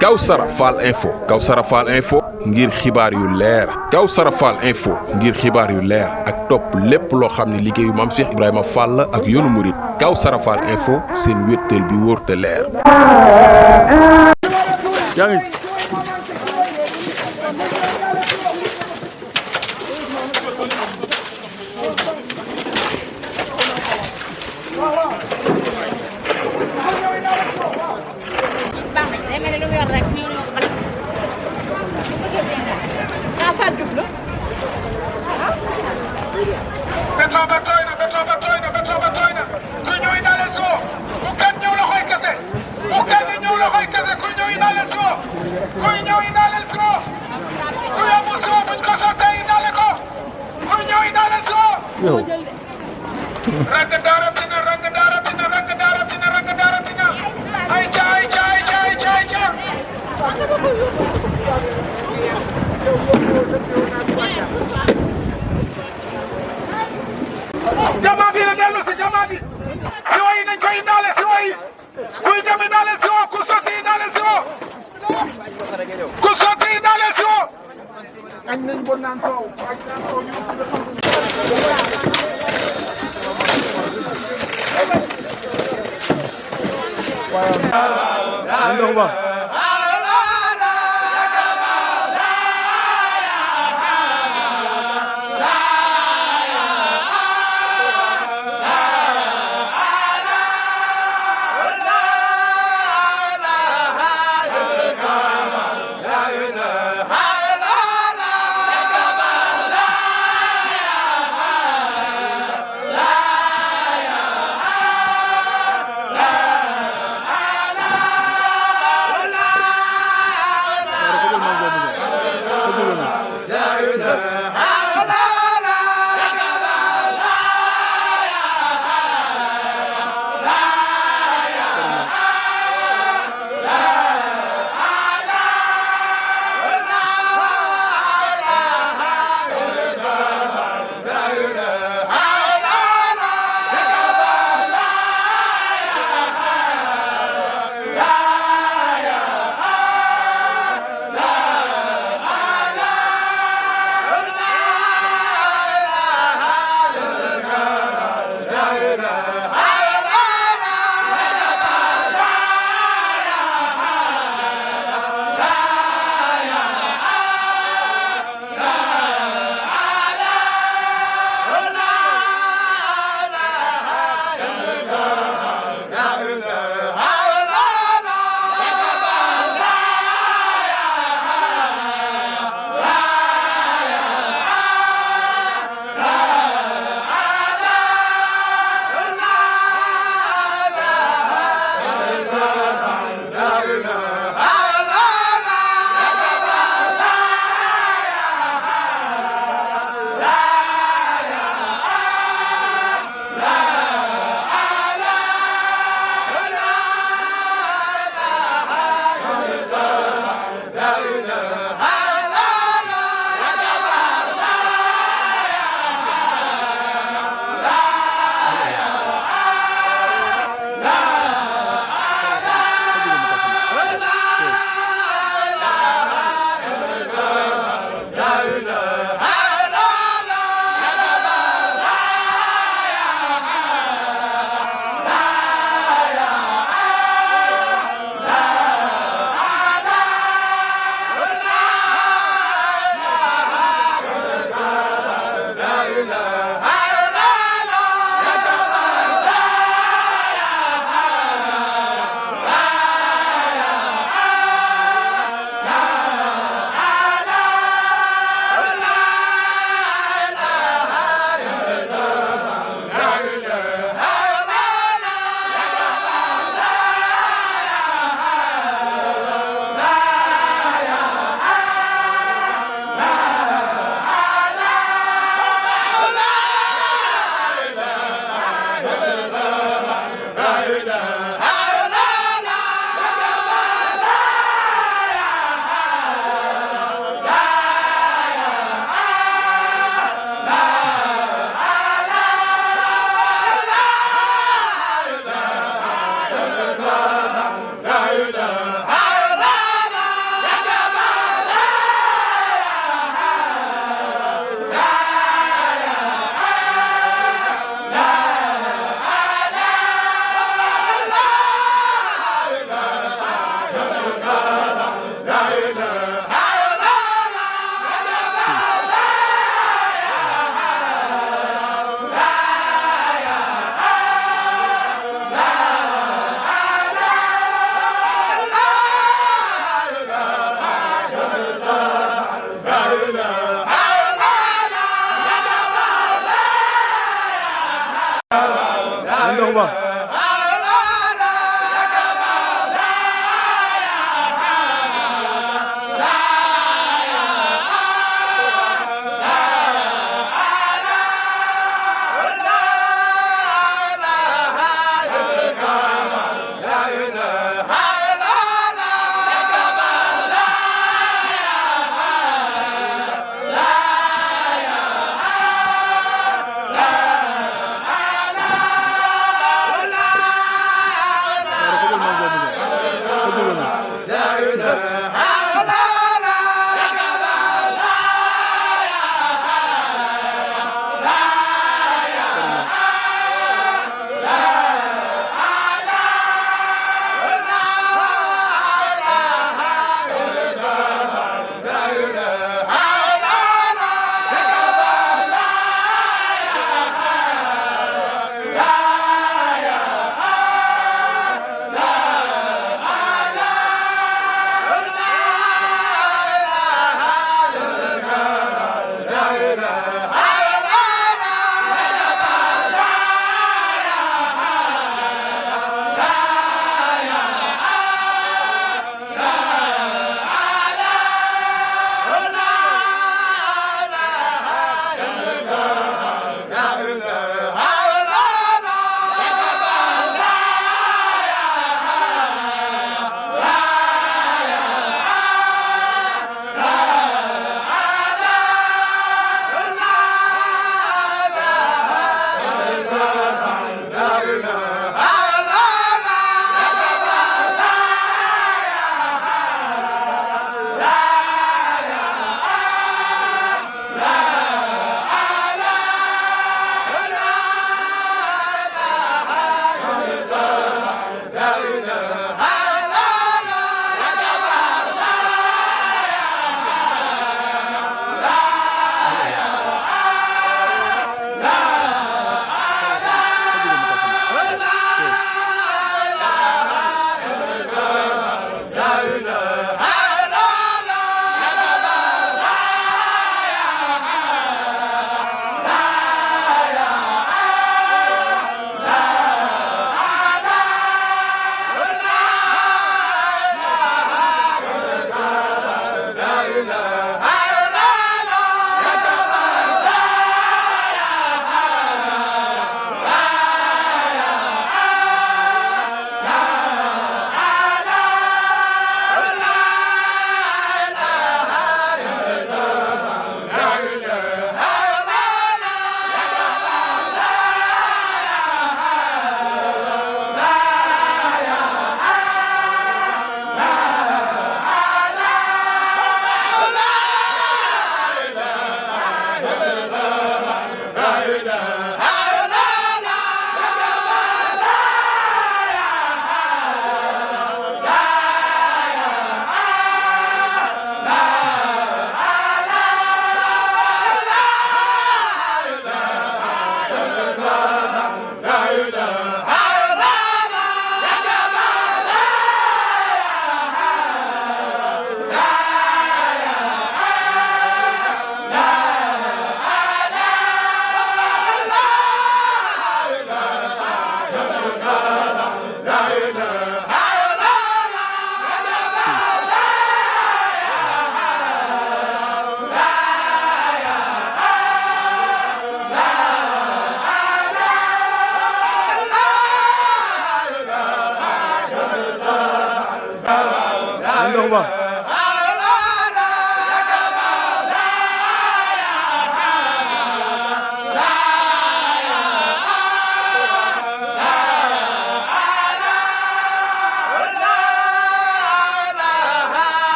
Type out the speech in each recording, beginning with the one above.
Kawsara Fall Info ngir xibaar yu leer Kawsara Fall Info ngir xibaar yu leer ak topp lépp loo xam ne liggéeyu Maam Cheikh Ibrahima Fall ak yoonu murit Kawsara Fall Info seen wéttal bi wóor te leer. Jamaati na dellu si jamaati si woyi nañ koy indaale si woyi kuy dem indaale si wo ku sotti indaale si wo ku sotti indaale si wo añ nañ bon naan soow ak naan soow ñu ci waaw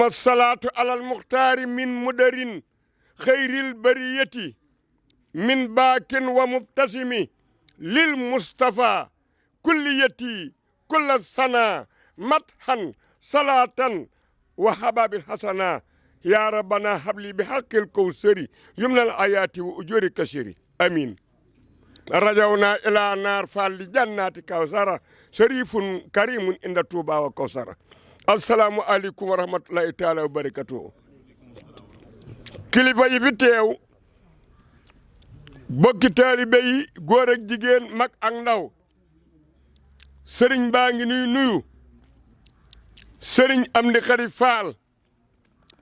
summa salaatu alal muxtaari min mudarin xayril bariyati min baakin wa mubtasimi lil mustafa kulliyati kulla sana mathan salatan wa hababil hasana ya rabbana habli bi haqqil kawsari yumnal ayati wa ujuri kasiri amin rajawna ila naar falli jannati kawsara sharifun karimun inda tuba wa kawsara assalamu aleykum wa rahmatullahi taala wa barakatuhu kilifa yi fi teew bokki taalibe yi góor ak jigéen mag ak ndaw sëriñ baa ngi nuyu sëriñ Amdi Xari Faal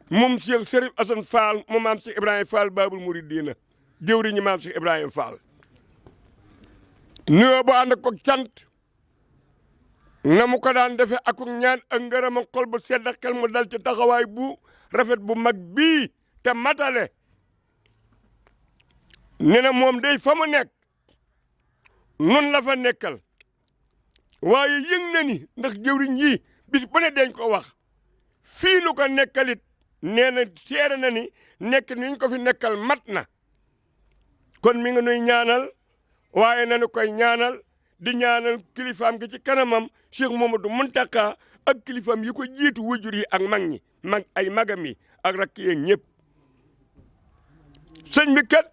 moom Cheikh Sërif Asan Faal moom maam Cheikh Ibrahima Faal Baabul Muridiina jëwriñu maam Cheikh Ibrahima Faal nuyoo bu ànd ko cant na mu ko daan defe ak ñaan ak ngërëm ak xol bu sedd xel mu dal ci taxawaay bu rafet bu mag bii te matale ne na moom day fa mu nekk nun la fa nekkal waaye yëg na ni ndax jëwriñ yi bis bu ne dañ ko wax fii nu ko nekkalit nee na seere na ni nekk niñ ko fi nekkal mat na kon mi ngi nuy ñaanal waaye nanu koy ñaanal di ñaanal kilifaam gi ci kanamam Cheikh Mamadou Muntaka ak kilifaam yi ko jiitu wujur yi ak mag ñi ay magam yi ak rakk yi ñëpp sëñ bi kat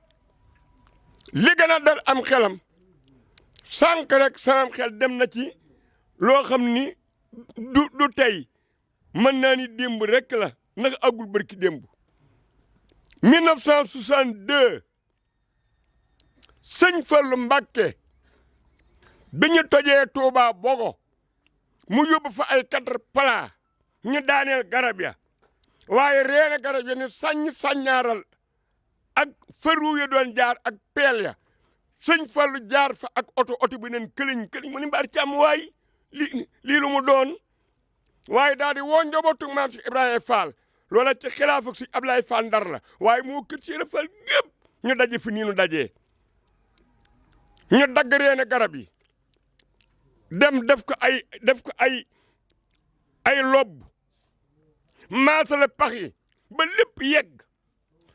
li gën a dal am xelam sànq rek samam xel dem na ci loo xam ni du tey mën naa ni démb rek la ndax agul barki démb 1962 sëñ Fallu Mbàkke bi ñu tojee Touba Bogo mu yóbbu fa ay 4 pala ñu daaneel garab ya waaye reena garab ya ni sàññaaral ak fëru ya doon jaar ak peel ya sëñ Fallu jaar fa ak oto bi neen këliñ mu ni mbaar càmm waay lii lu mu doon waaye daal di woo njabootu maam si Ibrahima Fall loola ci xilaaf ak si Ablaye Fall Ndar la waaye moo kër si Fall gépp ñu daje fi nii nu dajee ñu dagg reene garab yi dem def ko ay lobb maasale pax yi ba lépp yegg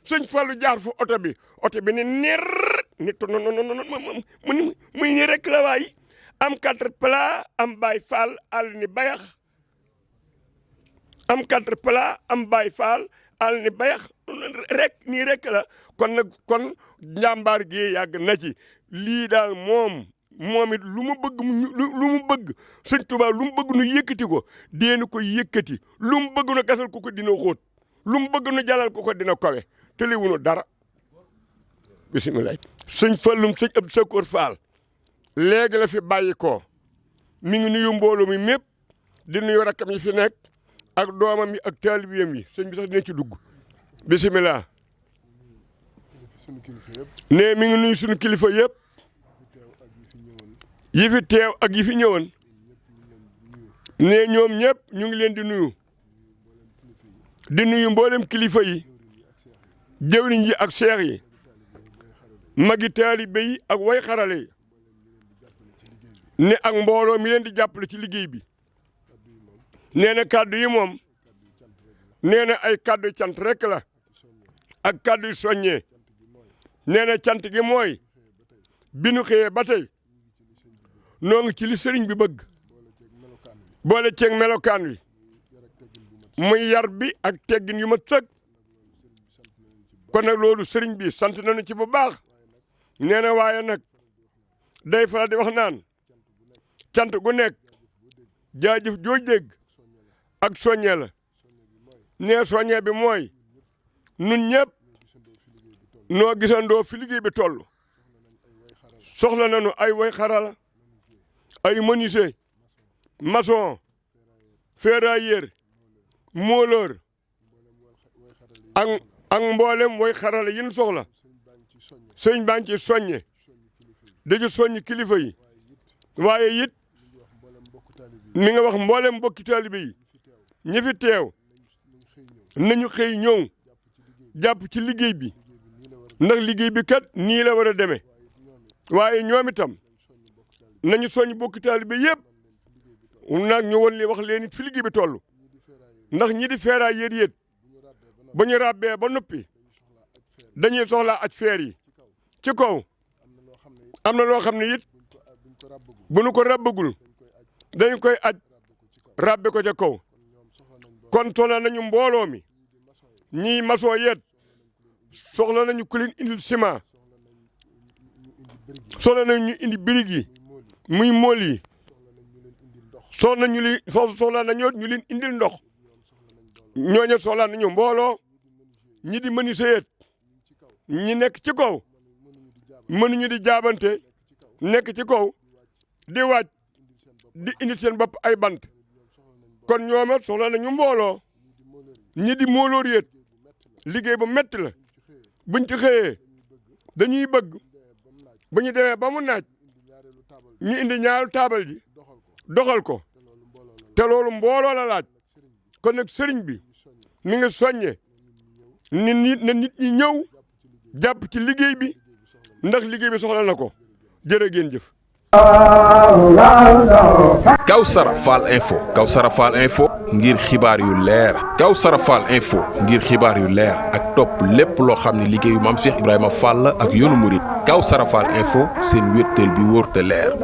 sëñ Fallu jaar fa oto bi ni ner ni to non muy ni rek la waay am 4 pala am Baay Faal àll ni bayax am 4 pala am Baay Faal àll ni bayax rek nii rek la kon njàmbaar gi yàgg na ci lii daal moom it lu mu bëgg sëñ Tuubaa lu mu bëgg nu yëkkati ko deenu ko yëkkati lu mu bëgg nu gasal ko dina xóot lu mu bëgg nu jalal ko dina kawe te li wunu dara bisimilah. sëñ Fallum sëñ Abdou Sakoor Fall léegi la fi bàyyi ko mi ngi nuyu mbooloo mi mépp di nuyu rakkam yi fi nekk ak doomam yi ak taalibiyam yi sëñ bi sax dina ci dugg bisimilah. ne mi ngi nuyu sunu kilifa yëpp yi fi teew ak yi fi ñëwoon ne ñoom ñëpp ñu ngi leen di nuyu mboolem kilifa yi jëwriñ yi ak seex yi magi taalibe yi ak way xarale yi ne ak mbooloo mi leen di jàppale ci liggéey bi nee na kàddu yi moom nee na ay kàddu cant rek la ak kàddu yu soññee nee na cant gi mooy bi nu xëyee ba tey noo ngi ci li sëriñ bi bëgg boole ceeg melokaan wi muy yar bi ak teggin yu ma sëg kon nag loolu sëriñ bi sant nañu ci bu baax nee na waaye nag day faral di wax naan cant gu nekk jaajëf jooj dégg ak soññee la nee soññee bi mooy nun ñëpp noo gisandoo fi liggéey bi toll soxla nañu ay way xarala ay menuisier maçon ferrailleur mooleur ak mboolem way xarala yi ñu soxla sëñ baa ngi ci soññe dañu soññ kilifa yi waaye it mi nga wax mboolem mbokki taalibe yi ñi fi teew nañu xëy ñëw jàpp ci liggéey bi ndax liggéey bi kat nii la war a demee waaye ñoom itam nañu soññ mbokki taalibe yëpp nag ñu won li wax leen it fi liggéey bi toll ndax ñi di feeraay yéet bu ñu ràbbee ba noppi dañuy soxlaa aj feer yi ci kaw am na loo xam ne it bu nu ko ràbbagul dañ koy aj ràbbe ko ca kaw kon soxla nañu mbooloo mi ñii masoo yeet soxla nañu ku leen indil ciment soxla nañu ñu indi birig yi muy mool yi soxla nañu ñu leen indil ndox ñooñu soxla nañu mbooloo ñi di menuisier yeet ñi nekk ci kaw mënuñu di jaabante nekk ci kaw di wàcc di indi seen bopp ay bant kon ñooma soxla nañu mbooloo ñi di moolóor yeet liggéey bu metti la buñ ci xëyee dañuy bëgg bu ñu demee ba mu naaj ñu indi ñaaru taabal ji doxal ko te loolu mbooloo la laaj kon nag sëriñ bi mi ngi soññe na nit ñi ñëw jàpp ci liggéey bi ndax liggéey bi soxla na ko jërë ngeen jëf. Kawsara Fall info Kawsara Fall info ngir xibaar yu leer Kawsara Fall info ngir xibaar yu leer ak topp lépp loo xam ne liggéeyu Maam Cheikh Ibrahima Fall ak yoonu murit Kawsara Fall info seen wéttal bi wóor te leer.